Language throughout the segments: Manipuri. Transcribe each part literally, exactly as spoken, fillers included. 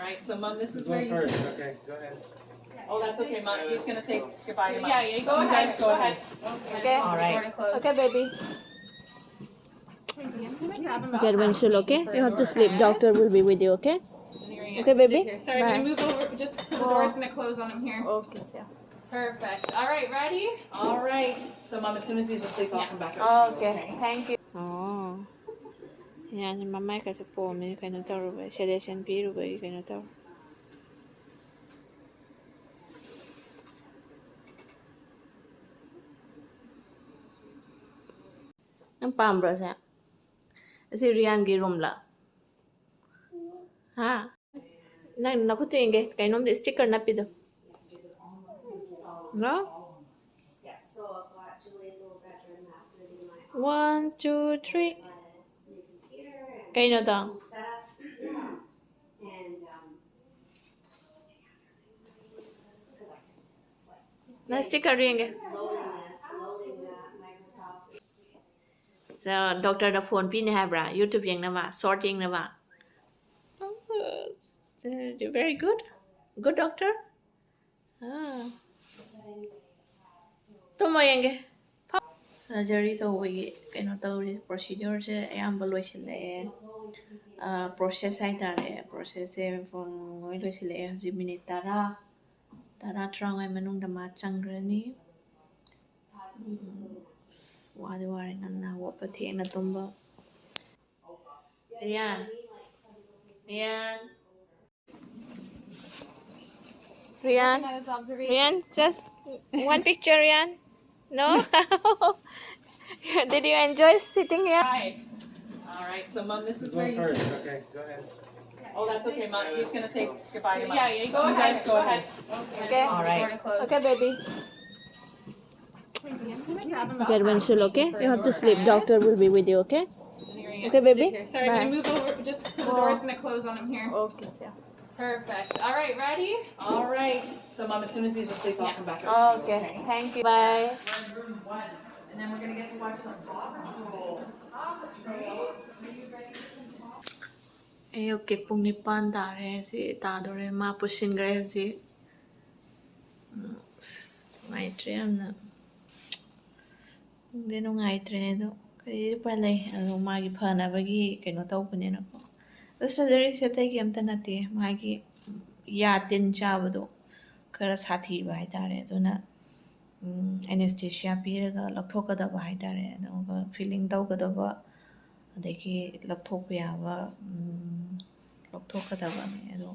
All right, so Mom, this is Go where you. First, okay, go ahead. Oh, that's okay, Mom. He's gonna say goodbye to Mom. Yeah, yeah, go You ahead. Guys Go go ahead. ahead. Okay. All right. Okay, baby. Get when she'll okay. You have to sleep. Doctor will be with you, okay? Okay, baby. Here. Sorry, I'm gonna move over just 'cause the door's gonna close on him here. Okay, sir. Perfect. All right, ready? All right. So Mom, as soon as he's asleep, I'll come back up. Okay, thank you. Oh. Yan, si mamay kasi po, may kanya taro ba? Sedation piru ba? Yung kanya taro. Ang pambra sa si Rian Girumla. Ha? Nang nakutuin ke, kay nom sticker na pido. No? One, two, three. Kay no dang. Na sticker ring ke. So, doctor da phone pini hai bra. YouTube yang na ba, short yang na ba. Oh, very good. Good doctor. Ah. ꯇꯨꯝꯃꯣ ꯌꯦꯡꯒꯦ꯫ ꯁꯔꯖꯔꯤ ꯇꯧꯕꯒꯤ ꯀꯩꯅꯣ ꯇꯧꯔꯤ, ꯄ꯭ꯔꯣꯁꯤꯗ꯭ꯌꯨꯔꯁꯦ ꯑꯌꯥꯝꯕ ꯂꯣꯏꯁꯤꯜꯂꯛꯑꯦ꯫ ꯄ꯭ꯔꯣꯁꯦꯁ ꯍꯥꯏꯇꯥꯔꯦ, ꯄ꯭ꯔꯣꯁꯦꯁꯁꯦ ꯂꯣꯏ ꯂꯣꯏꯁꯤꯜꯂꯛꯑꯦ꯫ ꯍꯧꯖꯤꯛ ꯃꯤꯅꯤꯠ ꯇꯔꯥ, ꯇꯔꯥ ꯇꯔꯥꯃꯉꯥ ꯃꯅꯨꯡꯗ ꯃꯥ ꯆꯪꯈ꯭ꯔꯅꯤ꯫ ꯎꯝ, ꯑꯁ, ꯋꯥꯗꯤ ꯋꯥꯔꯦ, ꯉꯟꯅ ꯍꯧꯒꯠꯄ, ꯊꯦꯡꯅ ꯇꯨꯝꯕ꯫ ꯔꯤꯌꯥꯟ, ꯔꯤꯌꯥꯟ, Rian, Rian, just one picture, Rian. No? Did you enjoy sitting here? All right, so Mom, this is where Go you. First, okay, go ahead. Oh, that's okay, Mom. He's gonna say goodbye to Mom. Yeah, yeah, go You ahead. Guys go ahead. Okay. All right. Okay, baby. Get when she'll okay. You have to sleep. Doctor will be with you, okay? Okay, baby. Here. Sorry, I'm gonna move over just 'cause the door's gonna close on him here. Okay, sir. Perfect. All right, ready? All right. So Mom, as soon as he's asleep, I'll come back up. Okay, thank you. Bye. We're in room one, and then we're gonna get to watch some Paw Patrol. Paw Patrol. Are you ready for some Paw Patrol? ꯑꯌꯨꯛꯀꯤ ꯄꯨꯡ ꯅꯤꯄꯥꯟ ꯇꯥꯔꯦ, ꯁꯤ ꯇꯥꯗꯣꯔꯦ, ꯃꯥ ꯄꯨꯁꯤꯟꯈ꯭ꯔꯦ ꯍꯧꯖꯤꯛ꯫ ꯎꯝ, ꯑꯁ, ꯅꯨꯡꯉꯥꯏꯇ꯭ꯔꯦ ꯌꯥꯝꯅ꯫ ꯈꯪꯗꯦ, ꯅꯨꯡꯉꯥꯏꯇ꯭ꯔꯦ ꯑꯗꯣ, ꯀꯔꯤ ꯎꯄꯥꯏ ꯂꯩ? ꯑꯗꯣ ꯃꯥꯒꯤ ꯐꯅꯕꯒꯤ ꯀꯩꯅꯣ ꯇꯧꯕꯅꯤꯅꯀꯣ꯫ ꯑꯗꯣ surgeryꯁꯦ ꯑꯇꯩꯒꯤ ꯑꯝꯇ ꯅꯠꯇꯦ, ꯃꯥꯒꯤ ꯌꯥ ꯇꯤꯟ ꯆꯥꯕꯗꯣ ꯈꯔ ꯁꯥꯊꯤꯕ ꯍꯥꯏꯇꯥꯔꯦ꯫ ꯑꯗꯨꯅ, ꯎꯝ, anesthesia ꯄꯤꯔꯒ ꯂꯧꯊꯣꯛꯀꯗꯕ ꯍꯥꯏꯇꯥꯔꯦ꯫ ꯑꯗꯨꯒ filling ꯇꯧꯒꯗꯕ, ꯑꯗꯒꯤ ꯂꯧꯊꯣꯛꯄ ꯌꯥꯕ, ꯎꯝ, ꯂꯧꯊꯣꯛꯀꯗꯕꯅꯦ꯫ ꯑꯗꯣ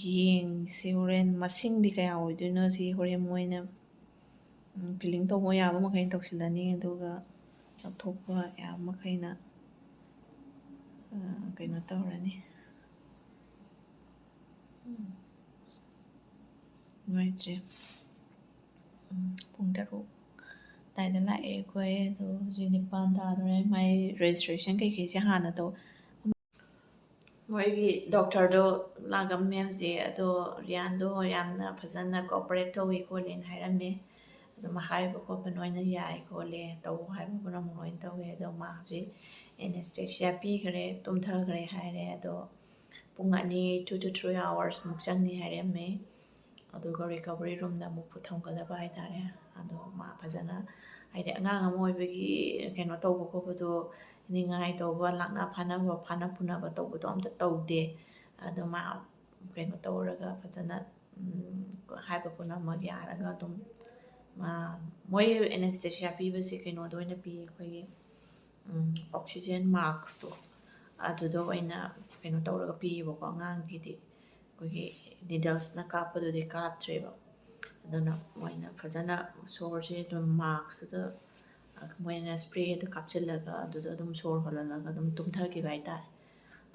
ꯌꯦꯡꯁꯤ ꯍꯣꯔꯦꯟ ꯃꯁꯤꯡꯗꯤ ꯀꯌꯥ ꯑꯣꯏꯗꯣꯏꯅꯣ, ꯁꯤ ꯍꯣꯔꯦꯟ ꯃꯣꯏꯅ, ꯎꯝ, filling ꯇꯧꯕ ꯌꯥꯕ ꯃꯈꯩ ꯇꯧꯁꯤꯜꯂꯅꯤ, ꯑꯗꯨꯒ ꯂꯧꯊꯣꯛꯄ ꯌꯥꯕ ꯃꯈꯩꯅ, ꯑ, ꯀꯩꯅꯣ ꯇꯧꯔꯅꯤ꯫ ꯎꯝ꯫ ꯅꯨꯡꯉꯥꯏꯇ꯭ꯔꯦ꯫ ꯎꯝ, ꯄꯨꯡ ꯇꯔꯨꯛ ꯑꯗꯥꯏꯗ ꯂꯥꯛꯑꯦ ꯑꯩꯈꯣꯏ꯫ ꯑꯗꯣ ꯍꯧꯖꯤꯛ ꯅꯤꯄꯥꯟ ꯇꯥꯗꯣꯔꯦ꯫ ꯃꯥꯏ registration ꯀꯩꯀꯩꯁꯦ ꯍꯥꯟꯅ ꯇꯧ-, ꯃꯣꯏꯒꯤ doctorꯗꯣ ꯂꯥꯛꯑꯝꯃꯦ ꯍꯧꯖꯤꯛ꯫ ꯑꯗꯣ ꯔꯤꯌꯥꯟꯗꯣ ꯌꯥꯝꯅ ꯐꯖꯅ cooperate ꯇꯧꯏ ꯈꯣꯠꯂꯦꯅ ꯍꯥꯏꯔꯝꯃꯦ꯫ ꯑꯗꯨꯝ ꯍꯥꯏꯕ ꯈꯣꯠꯄ ꯂꯣꯏꯅ ꯌꯥꯏ ꯈꯣꯠꯂꯦ, ꯇꯧ ꯍꯥꯏꯕ ꯄꯨꯝꯅꯃꯛ ꯂꯣꯏꯅ ꯇꯧꯋꯦ꯫ ꯑꯗꯣ ꯃꯥ ꯍꯧꯖꯤꯛ anesthesia ꯄꯤꯈ꯭ꯔꯦ, ꯇꯨꯝꯊꯈ꯭ꯔꯦ ꯍꯥꯏꯔꯦ꯫ ꯑꯗꯣ ꯄꯨꯡ ꯑꯅꯤ, two to three hours ꯃꯨꯛ ꯆꯪꯅꯤ ꯍꯥꯏꯔꯝꯃꯦ꯫ ꯑꯗꯨꯒ recovery roomꯗ ꯑꯃꯨꯛ ꯄꯨꯊꯣꯛꯀꯗꯕ ꯍꯥꯏꯇꯥꯔꯦ꯫ ꯑꯗꯣ ꯃꯥ ꯐꯖꯅ, ꯍꯥꯏꯗꯤ ꯑꯉꯥꯡ ꯑꯃ ꯑꯣꯏꯕꯒꯤ ꯀꯩꯅꯣ ꯇꯧꯕ ꯈꯣꯠꯄꯗꯣ, ꯅꯤꯡꯉꯥꯏ ꯇꯧꯕ, ꯂꯥꯛꯅ ꯐꯥꯅꯕ, ꯐꯥꯅ ꯄꯨꯅꯕ ꯇꯧꯕꯗꯣ ꯑꯝꯇ ꯇꯧꯗꯦ꯫ ꯑꯗꯣ ꯃꯥ ꯀꯩꯅꯣ ꯇꯧꯔꯒ ꯐꯖꯅ, ꯎꯝ, ꯍꯥꯏꯕ ꯄꯨꯝꯅꯃꯛ ꯌꯥꯔꯒ ꯑꯗꯨꯝ, ꯃꯥ, ꯃꯣꯏ anesthesia ꯄꯤꯕꯁꯦ ꯀꯩꯅꯣꯗ ꯑꯣꯏꯅ ꯄꯤꯌꯦ, ꯑꯩꯈꯣꯏꯒꯤ, ꯎꯝ, oxygen maskꯇꯣ, ꯑꯗꯨꯗ ꯑꯣꯏꯅ ꯀꯩꯅꯣ ꯇꯧꯔꯒ ꯄꯤꯌꯦꯕꯀꯣ ꯑꯉꯥꯡꯒꯤꯗꯤ꯫ ꯑꯩꯈꯣꯏꯒꯤ needlesꯅ ꯀꯥꯞꯄꯗꯨꯗꯤ ꯀꯥꯞꯇ꯭ꯔꯦꯕ꯫ ꯑꯗꯨꯅ ꯃꯣꯏꯅ ꯐꯖꯅ ꯁꯣꯔꯁꯦ ꯑꯗꯨꯝ maskꯇꯨꯗ, ꯑ, ꯃꯣꯏꯅ sprayꯗ ꯀꯥꯞꯁꯤꯜꯂꯒ ꯑꯗꯨꯗ ꯑꯗꯨꯝ ꯁꯣꯔ ꯍꯣꯜꯍꯜꯂꯒ ꯑꯗꯨꯝ ꯇꯨꯝꯊꯈꯤꯕ ꯍꯥꯏꯇꯥꯔꯦ꯫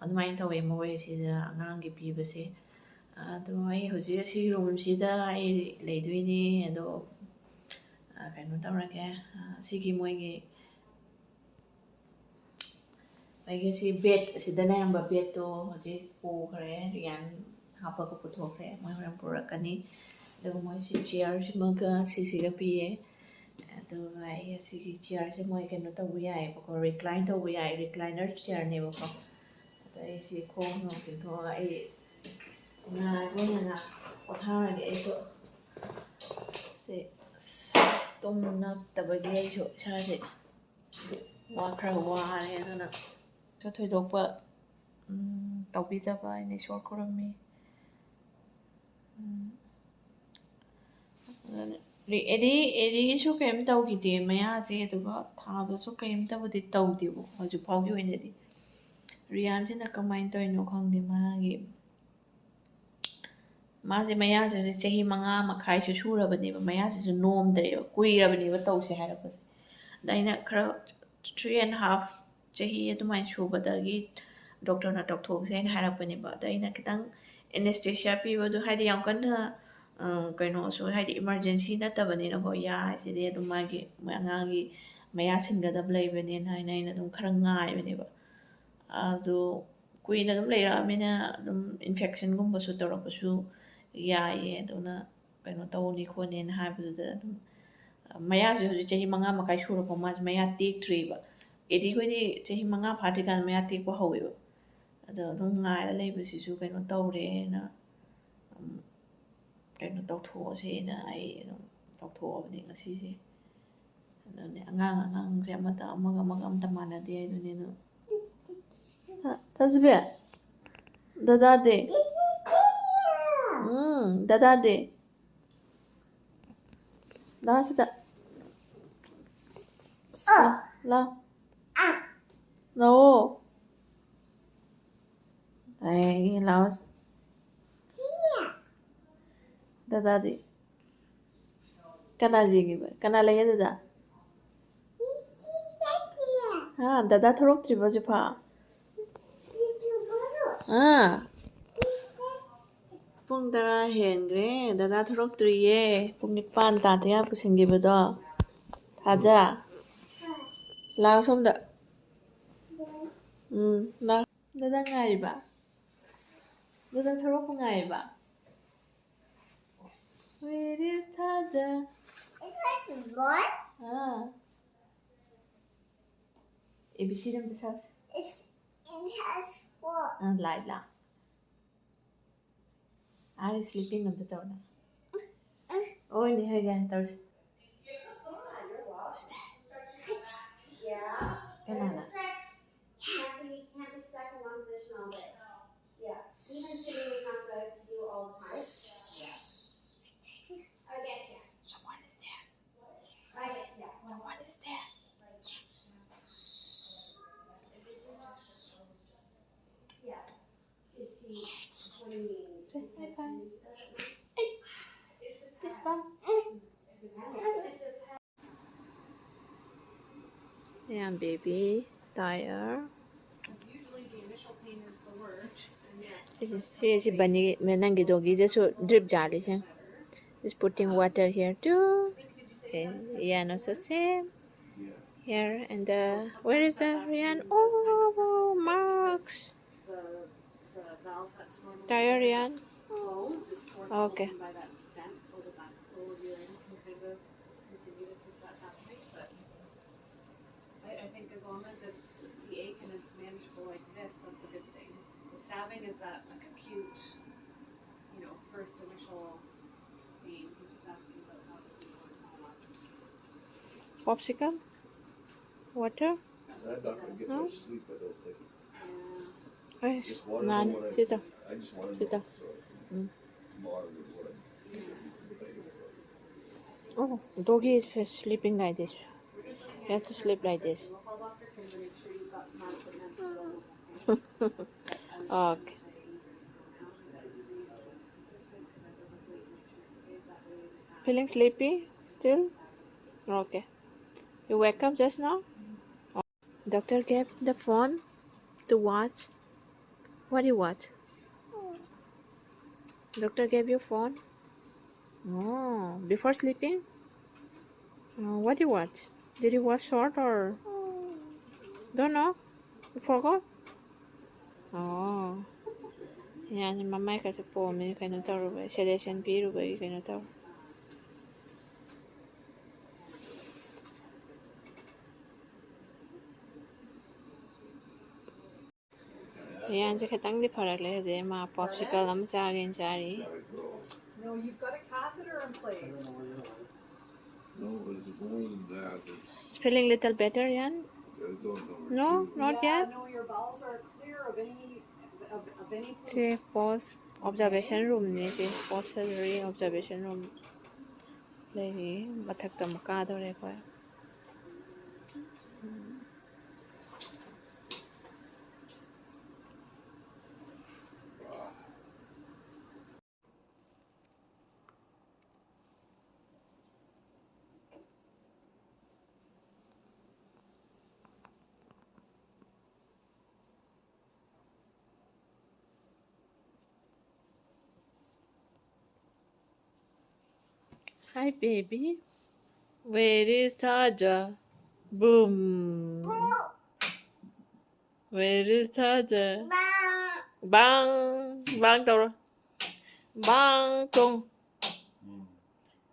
ꯑꯗꯨꯃꯥꯏꯅ ꯇꯧꯋꯦ ꯃꯣꯏ ꯁꯤꯗ ꯑꯉꯥꯡꯒꯤ ꯄꯤꯕꯁꯦ꯫ ꯑꯗꯣ ꯑꯩ ꯍꯧꯖꯤꯛ ꯑꯁꯤꯒꯤ roomꯁꯤꯗ ꯑꯩ ꯂꯩꯗꯣꯏꯅꯦ꯫ ꯑꯗꯣ, ꯑ, ꯀꯩꯅꯣ ꯇꯧꯔꯒꯦ, ꯑ, ꯁꯤꯒꯤ ꯃꯣꯏꯒꯤ ꯑꯩꯒꯤ ꯁꯤ bed, ꯑꯁꯤꯗ ꯂꯩꯔꯝꯕ bedꯇꯣ ꯍꯧꯖꯤꯛ ꯄꯨꯈ꯭ꯔꯦ, ꯔꯤꯌꯥꯟ ꯍꯥꯞꯄꯒ ꯄꯨꯊꯣꯛꯈ꯭ꯔꯦ꯫ ꯃꯣꯏ ꯍꯣꯔꯦꯟ ꯄꯨꯔꯛꯀꯅꯤ꯫ ꯑꯗꯨꯒ ꯃꯣꯏ ꯁꯤ chairꯁꯤꯃꯒ ꯁꯤꯁꯤꯒ ꯄꯤꯌꯦ꯫ ꯑꯗꯨꯒ ꯑꯩ ꯑꯁꯤꯒꯤ chairꯁꯦ ꯃꯣꯏ ꯀꯩꯅꯣ ꯇꯧꯕ ꯌꯥꯏꯌꯦꯕꯀꯣ, recline ꯇꯧꯕ ꯌꯥꯏ, recliner chairꯅꯦꯕꯀꯣ꯫ ꯑꯩ ꯁꯤ ꯈꯣꯡ ꯅꯨꯡ ꯇꯤꯡꯊꯣꯛꯑꯒ ꯑꯩ ꯉꯥꯏꯕ ꯑꯣꯏꯅ ꯉꯥꯏꯍꯥꯛ ꯄꯣꯊꯥꯔꯒꯦ꯫ ꯑꯩꯁꯨ ꯁꯤ ꯑꯁ ꯇꯨꯝ ꯅꯞꯇꯕꯒꯤ ꯑꯩꯁꯨ ꯏꯁꯥꯁꯦ ꯋꯥ ꯈꯔ ꯋꯥꯔꯦ꯫ ꯑꯗꯨꯅ ꯊꯣꯏꯗꯣꯛꯄ ꯎꯝ, ꯇꯧꯕꯤꯗꯕ ꯑꯩꯅ ꯏꯁꯣꯔ ꯈꯨꯔꯨꯝꯃꯤ꯫ ꯎꯝ꯫ ꯑꯗꯨꯅ ꯔꯤ-, ꯑꯦꯗꯤ, ꯑꯦꯗꯤꯁꯨ ꯀꯔꯤꯝ ꯇꯧꯈꯤꯗꯦ ꯃꯌꯥꯁꯦ, ꯑꯗꯨꯒ ꯊꯥꯖꯁꯨ ꯀꯔꯤꯝꯇꯕꯨꯗꯤ ꯇꯧꯗꯦꯕꯀꯣ ꯍꯧꯖꯤꯛ ꯐꯥꯎꯒꯤ ꯑꯣꯏꯅꯗꯤ꯫ ꯔꯤꯌꯥꯟꯁꯤꯅ ꯀꯃꯥꯏꯅ ꯇꯧꯔꯤꯅꯣ ꯈꯪꯗꯦ, ꯃꯥꯒꯤ, ꯃꯥꯁꯦ ꯃꯌꯥꯁꯦ ꯍꯧꯖꯤꯛ ꯆꯍꯤ ꯃꯉꯥ ꯃꯈꯥꯏꯁꯨ ꯁꯨꯔꯕꯅꯦꯕ, ꯃꯌꯥꯁꯤꯁꯨ ꯅꯣꯝꯗ꯭ꯔꯦꯕ, ꯀꯨꯏꯔꯕꯅꯦꯕ ꯇꯧꯁꯦ ꯍꯥꯏꯔꯛꯄꯁꯦ꯫ ꯑꯗ ꯑꯩꯅ ꯈꯔ three and half ꯆꯍꯤ ꯑꯗꯨꯃꯥꯏꯅ ꯁꯨꯕꯗꯒꯤ ꯗꯣꯛꯇꯔꯅ ꯇꯧꯊꯣꯛꯁꯦ ꯍꯥꯏꯅ ꯍꯥꯏꯔꯛꯄꯅꯦꯕ꯫ ꯑꯗ ꯑꯩꯅ ꯈꯤꯇꯪ anesthesia ꯄꯤꯕꯗꯣ, ꯍꯥꯏꯗꯤ ꯌꯥꯝ ꯀꯟꯅ, ꯑ, ꯀꯩꯅꯣꯁꯨ, ꯍꯥꯏꯗꯤ emergency ꯅꯠꯇꯕꯅꯤꯅꯀꯣ, ꯌꯥ ꯍꯥꯏꯁꯤꯗꯤ ꯑꯗꯨꯝ ꯃꯥꯒꯤ, ꯃꯣꯏ ꯑꯉꯥꯡꯒꯤ ꯃꯌꯥ ꯁꯤꯟꯒꯗꯕ ꯂꯩꯕꯅꯦꯅ ꯍꯥꯏꯅ ꯑꯩꯅ ꯑꯗꯨꯝ ꯈꯔ ꯉꯥꯏꯕꯅꯦꯕ꯫ ꯑꯗꯣ ꯀꯨꯏꯅ ꯑꯗꯨꯝ ꯂꯩꯔꯛꯑꯃꯤꯅ ꯑꯗꯨꯝ infectionꯒꯨꯝꯕꯁꯨ ꯇꯧꯔꯛꯄꯁꯨ ꯌꯥꯏꯌꯦ꯫ ꯑꯗꯨꯅ ꯀꯩꯅꯣ ꯇꯧꯅꯤ ꯈꯣꯠꯅꯤꯅ ꯍꯥꯏꯕꯗꯨꯗ ꯑꯗꯨꯝ, ꯃꯌꯥꯁꯦ ꯍꯧꯖꯤꯛ ꯆꯍꯤ ꯃꯉꯥ ꯃꯈꯥꯏ ꯁꯨꯔꯛꯄ ꯃꯥꯁꯦ ꯃꯌꯥ ꯇꯦꯛꯇ꯭ꯔꯤꯕ꯫ ꯑꯦꯗꯤ ꯈꯣꯏꯗꯤ ꯆꯍꯤ ꯃꯉꯥ ꯐꯥꯗ꯭ꯔꯤꯀꯥꯟꯗ ꯃꯌꯥ ꯇꯦꯛꯄ ꯍꯧꯋꯦꯕ꯫ ꯑꯗꯣ ꯑꯗꯨꯝ ꯉꯥꯏꯔ ꯂꯩꯕꯁꯤꯁꯨ ꯀꯩꯅꯣ ꯇꯧꯔꯦꯅ, ꯎꯝ, ꯀꯩꯅꯣ ꯇꯧꯊꯣꯛꯑꯁꯦꯅ ꯑꯩ ꯑꯗꯨꯝ ꯇꯧꯊꯣꯛꯑꯕꯅꯦ ꯉꯁꯤꯁꯦ꯫ ꯑꯗꯨꯅꯦ ꯑꯉꯥꯡ ꯑꯉꯥꯡꯁꯦ ꯑꯃꯠꯇ ꯑꯃꯒ ꯑꯃꯒ ꯑꯝꯇ ꯃꯥꯟꯅꯗꯦ ꯍꯥꯏꯗꯨꯅꯦ ꯑꯗꯨ꯫ ꯇ-, ꯇꯥꯖꯕꯤ? ꯗꯗꯥꯗꯤ? ꯎꯝ, ꯗꯗꯥꯗꯤ? ꯂꯥꯛꯑꯣ ꯁꯤꯗ꯫ ꯁꯤꯗ, ꯂꯥꯛꯑꯣ꯫ ꯂꯥꯛꯑꯣ꯫ ꯑꯩ, ꯂꯥꯛꯑꯣ꯫ ꯗꯗꯥꯗꯤ? ꯀꯅꯥ ꯌꯦꯡꯉꯤꯕ? ꯀꯅꯥ ꯂꯩꯌꯦ ꯑꯗꯨꯗ? ꯍꯥ? ꯗꯗꯥ ꯊꯣꯛꯂꯛꯇ꯭ꯔꯤꯕꯣ ꯍꯧꯖꯤꯛꯐꯥꯎ? ꯍꯥ? ꯄꯨꯡ ꯇꯔꯥ ꯍꯦꯟꯈ꯭ꯔꯦ, ꯗꯗꯥ ꯊꯣꯛꯂꯛꯇ꯭ꯔꯤꯌꯦ꯫ ꯄꯨꯡ ꯅꯤꯄꯥꯟ ꯇꯥꯗ꯭ꯔꯤꯉꯩ ꯄꯨꯁꯤꯟꯈꯤꯕꯗꯣ꯫ ꯊꯥꯖ, ꯂꯥꯛꯑꯣ ꯁꯣꯝꯗ꯫ ꯎꯝ, ꯂꯥꯛꯑꯣ꯫ ꯗꯗꯥ ꯉꯥꯏꯔꯤꯕ? ꯗꯗꯥ ꯊꯣꯛꯂꯛꯄ ꯉꯥꯏꯔꯤꯕ? Where is ꯊꯥꯖ? It has one. Ah. A B C ꯑꯝꯇ ꯁꯛꯁꯤ꯫ It's, it has ꯑ, ꯂꯥꯏꯠꯂꯥ? Are you sleeping? ꯑꯝꯇ ꯇꯧꯔꯣ꯫ ꯑꯣꯏꯅꯦ, ꯍꯣꯏ, ꯌꯥꯔꯦ, ꯇꯧꯔꯁꯤ꯫ ꯀꯅꯥꯅ? Someone is there. Someone is there. Say hi, bye. Hey, this one. Ayan, baby. Tired. ꯁꯤꯁꯦ, ꯁꯤꯁꯦ ꯕꯅꯤ, ꯅꯪꯒꯤ ꯗꯣꯒꯤꯗꯁꯨ drip ꯖꯥꯔꯤꯁꯦ꯫ Is putting water here too. Okay, Rian also same. Here and the, where is the Rian? Oh, Max. Tired, Rian? Okay. I, I think as long as it's the ache and it's manageable like this, that's a good thing. The stabbing is that, like, acute, you know, first initial pain. He's just asking about how the pain went, how long. Popsicle? Water? That doctor get no sleep, I don't think. Ay, just water, none. Sit down. I just want to sit down. Mm. Oh, doggy is sleeping like this. You have to sleep like this. Okay. Feeling sleepy still? Okay. You wake up just now? Doctor gave the phone to watch. What do you watch? Doctor gave you phone? Oh, before sleeping? Uh, what do you watch? Did you watch short or don't know? You forgot? Oh. ꯌꯥꯅꯤ, ꯃꯃꯥꯏ ꯈꯔꯁꯨ ꯄꯣꯝꯃꯤ, ꯀꯩꯅꯣ ꯇꯧꯔꯨꯕꯩ, sedation ꯄꯤꯔꯨꯕꯒꯤ ꯀꯩꯅꯣ ꯇꯧꯔꯦ꯫ ꯔꯤꯌꯥꯟꯁꯦ ꯈꯤꯇꯪꯗꯤ ꯐꯔꯛꯂꯦ ꯍꯧꯖꯤꯛ꯫ ꯃꯥ popsicle ꯑꯃ ꯆꯥꯒꯦꯅ ꯆꯥꯔꯤ꯫ No, you've got a catheter in place. No, it's more than that. It's, Feeling little better, Rian? I don't know. No, not Yeah, yet. No, your bowels are clear of any of, of any ꯁꯤ post observation roomꯅꯦ꯫ ꯁꯤ post surgery observation room ꯂꯩꯔꯤ꯫ ꯃꯊꯛꯇ ꯑꯃꯨꯛ ꯀꯥꯗꯧꯔꯦ ꯑꯩꯈꯣꯏ꯫ Hi, baby. Where is Taja? Boom. Where is Taja? Bang. Bang ꯇꯧꯔꯣ. Bang ꯇꯣꯡ.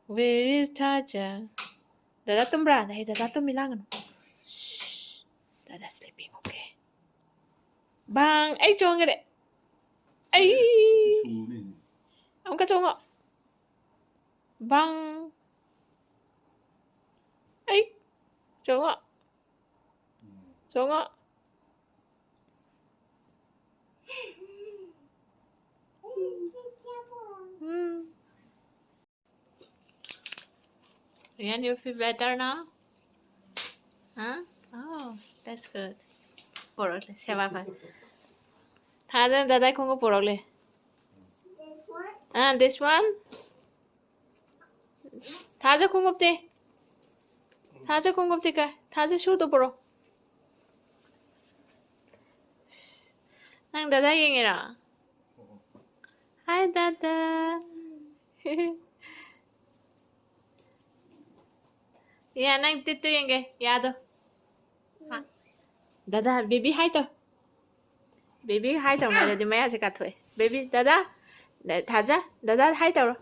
Where is Taja? ꯗꯗꯥ ꯇꯨꯝꯕ꯭ꯔꯥ? ꯅꯍꯦ, ꯗꯗꯥ ꯇꯨꯝꯃꯤ, ꯂꯥꯡꯒꯅꯨ꯫ Shh. ꯗꯗꯥ sleeping, okay? Bang. ꯑꯩ ꯆꯣꯡꯈ꯭ꯔꯦ꯫ ꯑꯩ꯫ ꯑꯃꯨꯛꯀ ꯆꯣꯡꯉꯣ꯫ Bang. ꯑꯩ꯫ ꯆꯣꯡꯉꯣ꯫ ꯆꯣꯡꯉꯣ꯫ ꯎꯝ꯫ Rian, you feel better now? Huh? Oh, that's good. ꯄꯣꯔꯛꯂꯦ, ꯁꯦꯕꯥ ꯐꯔꯦ꯫ ꯊꯥꯖꯅ ꯗꯗꯥꯏ ꯈꯣꯡꯎꯞ ꯄꯣꯔꯛꯂꯦ꯫ Ah, this one? ꯊꯥꯖ ꯈꯣꯡꯎꯞꯇꯤ? ꯊꯥꯖ ꯈꯣꯡꯎꯞꯇꯤ ꯀꯥꯏ? ꯊꯥꯖ ꯁꯨꯗꯣ ꯄꯨꯔꯛꯑꯣ꯫ ꯅꯪ ꯗꯗꯥ ꯌꯦꯡꯉꯤꯔꯣ? Hi, ꯗꯗꯥ꯫ ꯌꯥ, ꯅꯪ ꯇꯤꯠꯇꯨ ꯌꯦꯡꯒꯦ, ꯌꯥꯗꯣ꯫ ꯍꯥ? ꯗꯗꯥ, baby hi ꯇꯧ꯫ Baby hi ꯇꯧꯅꯔꯗꯤ ꯃꯌꯥꯁꯦ ꯀꯥꯊꯣꯛꯑꯦ꯫ Baby, ꯗꯗꯥ, ꯊꯥꯖ, ꯗꯗꯥ hi ꯇꯧꯔꯣ꯫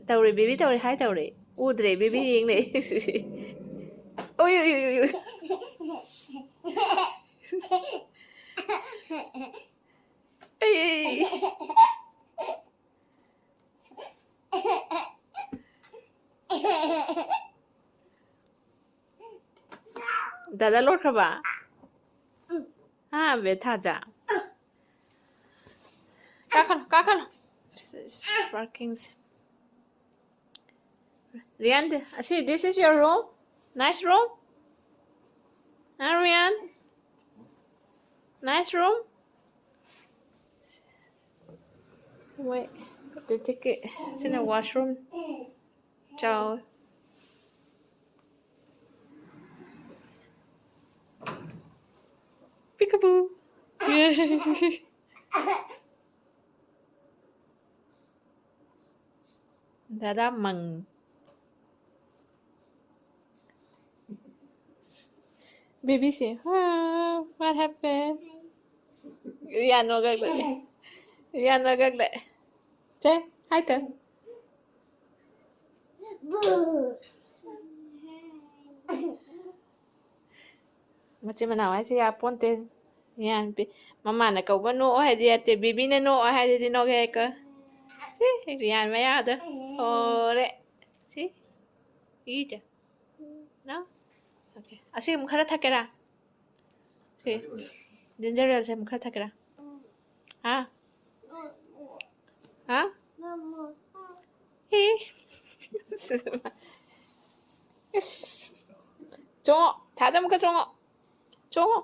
ꯇꯧꯔꯦ, baby ꯇꯧꯔꯦ, hi ꯇꯧꯔꯦ꯫ ꯎꯗ꯭ꯔꯦ, baby ꯌꯦꯡ ꯂꯩ꯫ ꯎꯏ, ꯎꯏ, ꯎꯏ, ꯎꯏ, ꯎꯏ꯫ ꯑꯩ, ꯑꯩ, ꯑꯩ꯫ ꯗꯥꯗꯥ ꯂꯣꯠꯈ꯭ꯔꯕ? ꯍꯥ, ꯕꯦꯊꯥꯖꯥ? ꯀꯥꯈꯠꯂꯣ, ꯀꯥꯈꯠꯂꯣ꯫ ꯄꯥꯔꯀꯤꯡꯁꯦ꯫ ꯔꯤꯌꯥꯟ, ꯑꯁꯤ, this is your room? Nice room? ꯍꯥ, ꯔꯤꯌꯥꯟ? Nice room? ꯃꯣꯏ ꯇꯤꯛꯀꯤ, ꯁꯤꯅ washroom꯫ ꯆꯥꯎ꯫ Peekaboo. ꯗꯥꯗꯥ ꯃꯪ꯫ ꯕꯦꯕꯤꯁꯦ, "ꯍꯥ, what happened?" ꯔꯤꯌꯥꯟ ꯅꯣꯛꯂꯛꯂꯦ꯫ ꯔꯤꯌꯥꯟ ꯅꯣꯛꯂꯛꯂꯦ꯫ ꯁꯦ, hi ꯇꯧ꯫ ꯃꯆꯤꯟ ꯃꯅꯥꯎ ꯍꯥꯏꯁꯦ ꯌꯥꯄꯣꯟꯇꯦ꯫ ꯔꯤꯌꯥꯟ ꯕꯤ-, ꯃꯃꯥꯅ ꯀꯧꯕ ꯅꯣꯛꯑꯣ ꯍꯥꯏꯗꯤ ꯌꯥꯗꯦ, ꯕꯦꯕꯤꯅ ꯅꯣꯛꯑꯣ ꯍꯥꯏꯗꯨꯗꯤ ꯅꯣꯛꯑꯦ ꯍꯥꯏꯀꯣ꯫ ꯁꯤ ꯔꯤꯌꯥꯟ ꯃꯌꯥꯗꯣ ꯍꯣꯔꯦ꯫ ꯁꯤ ꯏꯗ꯫ No? Okay. ꯑꯁꯤ ꯑꯃꯨꯛ ꯈꯔ ꯊꯛꯀꯦꯔꯥ? ꯁꯤ ginger aleꯁꯦ ꯑꯃꯨꯛ ꯈꯔ ꯊꯛꯀꯦꯔꯥ? ꯍꯥ? ꯍꯥ? ꯍꯤ꯫ ꯏꯁ꯫ ꯆꯣꯡꯉꯣ꯫ ꯊꯥꯖ ꯑꯃꯨꯛꯀ ꯆꯣꯡꯉꯣ꯫ ꯆꯣꯡꯉꯣ꯫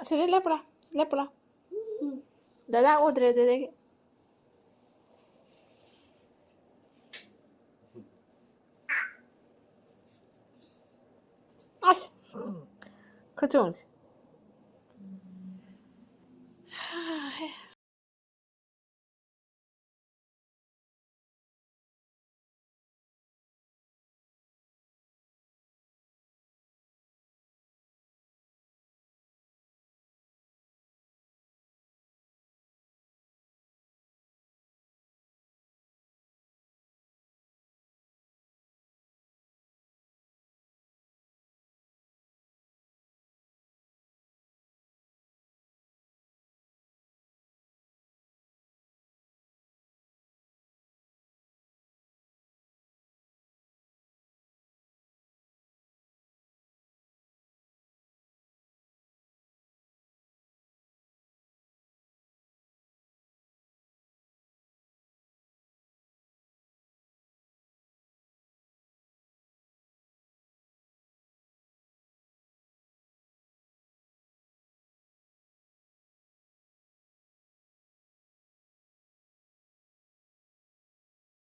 ꯑꯁꯤꯗ ꯂꯦꯞꯄꯨꯔꯥ, ꯂꯦꯞꯄꯨꯔꯥ꯫ ꯗꯗꯥ ꯎꯗ꯭ꯔꯦ ꯑꯗꯨꯗꯒꯤ꯫ ꯑꯁ! ꯈꯨꯆꯣꯡꯁꯦ꯫